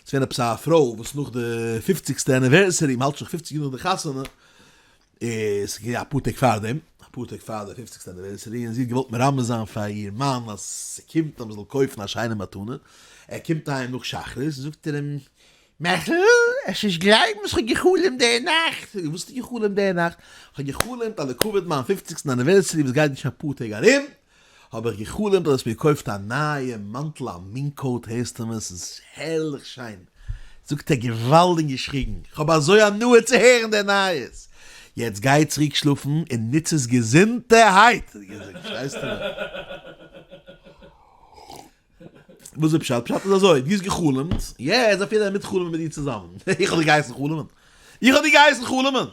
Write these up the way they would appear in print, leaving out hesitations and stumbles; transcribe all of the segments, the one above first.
ס'איז געווען עפעס א פרוי וואס נאך די פופציגסטע anniversary, מ'האלט שוין פופציג יאר נאך די חתונה, איז ס'געווען אפאר טעג פארדעם, אפאר טעג פאר די פופציגסטע anniversary, און זי האט געוואלט מרמז זיין פאר איר מאן אז ס'קומט אז מ'זאל קויפן א שיינע מתנה, ער קומט אהיים נאך שחרית, זאגט ער אים, מעכל, עסט נישט גלייבן וואס כ'האב גע'חלומ'ט די נאכט! זאג איך, וואס האסטו גע'חלומ'ט די נאכט? כ'האב גע'חלומ'ט אז לכבוד מיין פופציגסטן anniversary וואס גייט שוין אפאר טעג ארום, האב איך גע'חלומ'ט אז האסט מיר געקויפט א נייע מאנטל א mink coat הערסטו מיר ס'איז הערליך שיין! זאגט ער געוואלד און געשריגן, כ'האב אזוי הנאה צו הערן די נייעס! יעצט גיי צוריק שלאפן און נוץ עס געזונטערהייט! האט ער געזאגט, פארשטייסטו מיר? וואס איז פשט? פשט איז אזוי, דו האסט גע'חלומ'ט, יעצט דארף יעדער מיט'חלומ'ן מיט דיר צוזאמען. איך האב דיר געהייסן חלומ'ן? איך האב דיר געהייסן חלומ'ן?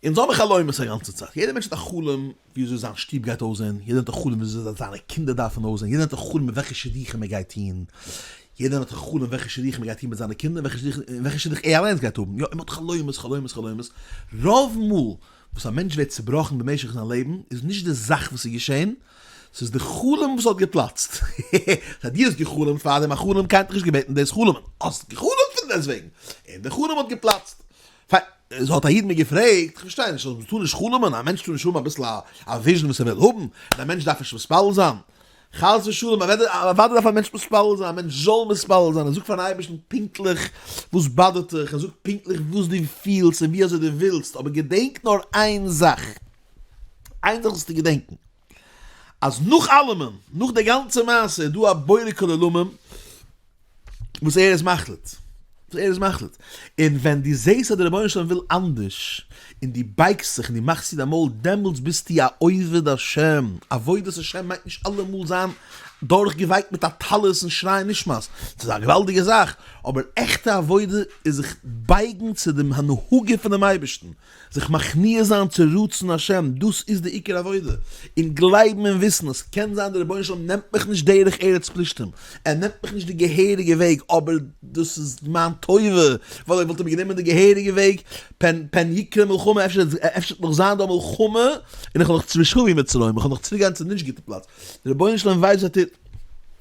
אונז האבן חלומות א גאנצע צייט, יעדער מענטש האט א חלום ווי אזוי זיין שטוב גייט אויסזען, יעדער האט א חלום ווי אזוי זיינע קינדער דארפן אויסזען, יעדער האט א חלום וועלכע שידוכים ער גייט טון, יעדער האט א חלום וועלכע שידוכים ער גייט טון מיט זיינע קינדער, און וועלכע שידוך ער אליינס גייט האבן, יא, און מען האט חלומות, חלומות, חלומות, רוב מאל וואס א מענטש ווערט צובראכן במשך זיין לעבן איז נישט די זאך וואס איז געשען, ס'איז די חלום וואס האט געפלאצט. סא דו האסט גע'חלומ'ט פארדעם א חלום, קיינער האט דיך נישט געבעטן דאס חלומ'ן, האסט גע'חלומ'ט פון דעסטוועגן, און די חלום האט געפלאצט. פיין, איז האט א איד מיר געפרעגט, איך פארשטיי נישט, אז מ'טאר נישט חלומ'ן, א מענטש טאר נישט האבן אביסל א vision וואס ער וויל האבן, און א מענטש דארף נישט מתפלל זיין. חס ושלום, אוודאי דארף א מענטש מתפלל זיין, א מענטש זאל מתפלל זיין, און זאג פארן אייבערשטן פונקטליך וואס באדערט דיך, און זאג פונקטליך וואס דו פילסט און ווי אזוי דו ווילסט, אבער געדענק נאר איין זאך, איין זאך זאלסטו געדענקען, אז נאך אלעמען, נאך די גאנצע מעשה איז דא א בורא כל עולמים וואס ער איז מחליט, וואס ער איז מחליט, און ווען דו זעסט אז דער רבונו של עולם וויל אנדערש, און דו בייגסט זיך און דו מאכסט צו דיין מויל, דעמאלטס ביסטו א עובד השם, עבודת השם מיינט נישט אלעמאל זיין דורכגעווייקט מיט א טלית און שרייען נשמת, ס'איז א געוואלדיגע זאך, אבער עכטע עבודה איז זיך בייגן צו דעם הנהגה פונעם אייבערשטן, זיך מכניע זיין צו רצון השם, דאס איז די עיקר עבודה, און גלייבן און וויסן אז קען זיין דער רבונו של עולם נעמט מיך נישט דרך ארץ פלישתים, ער נעמט מיך נישט די געהעריגע וועג, אבער דאס איז מיין טובה, ווייל אויב וואלט ער מיר גענומען די געהעריגע וועג, פן פן יקרה מלחמה, אפשר אפשר וועט נאך זיין דא מלחמה, און איך וועל נאך צו ושבו מצרים, איך וועל נאך צוריק גיין צו נישט גוטע פלאץ, דער רבונו של עולם ווייסט וואס ער טוט.